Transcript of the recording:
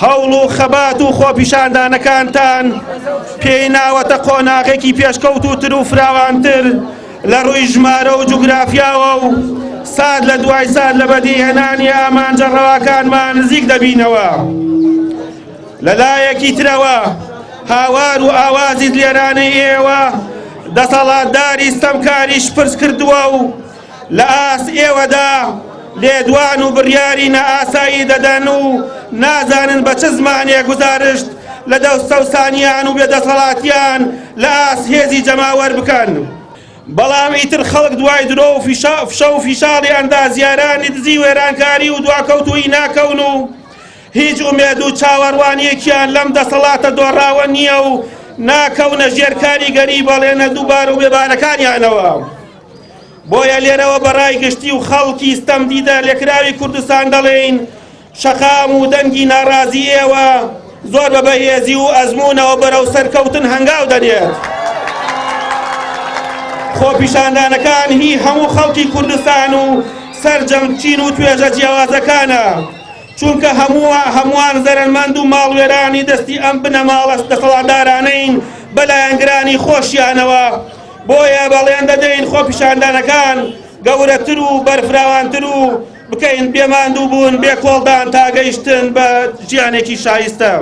هەوڵ و خەبات و خۆپیشاندانەکانتان پێی ناوەتە قۆناغێکی پێشکەوتووتر و فراوانتر لە ڕووی ژمارە و جوگرافیاوە و سات لە دوای سات لە بەدیهێنانی ئامانجە ڕەواکانمان نزیک دەبینەوە. لە لایەکی ترەوە هاوار و ئاوازی دلێرانەی ئێوە دەسەڵاتداری ستەمکاریش پرس کردووە و لە ئاست ئێوەدا لێدوان و بڕیاری نائاسایی دەدەن و نازانن بە چ زمانێک گوزارشت لە دەستەوسانیان و بێدەسەڵاتیان لە ئاست هێزی جەماوەر بکەن. بەڵام ئیتر خەڵک دوای درۆ و فشە و فیشاڵی ئەندازیارانی دزی وێرانکاری و دواکەوتوویی ناکەون و هیچ ئومێد و چاوەڕوانییەکیان لەم دەسەڵاتە دۆڕاوە نییە و ناکەونە ژێر کاریگەری بەڵێنە دووبارە و بێبارەکانیانەوە. بۆیە لێرەوە بە ڕای گشتی و خەڵکی ستەمدیدە لێکراوی کوردستان دەڵێین شەقام و دەنگی ناڕازی ئێوە زۆر بە بەهێزی و ئەزموونەوە بەرەو سەرکەوتن هەنگاو دەنێت. خۆپیشاندانەکان هی هەموو خەڵکی کوردستان و سەرجەم چین و توێژە جیاوازەکانە، چونکە هەمووان زەرەرمەند و ماڵوێرانی دەستی ئەم بنەماڵە دەسەڵاتدارانەین بە لایەنگرانی خۆشیانەوە. بۆیە بەڵێن دەدەین خۆپیشاندانەکان گەورەتر و بەرفراوانتر و بکەین بێ ماندووبوون، بێ کۆڵدان تا گەیشتن بە ژیانێکی شایستە.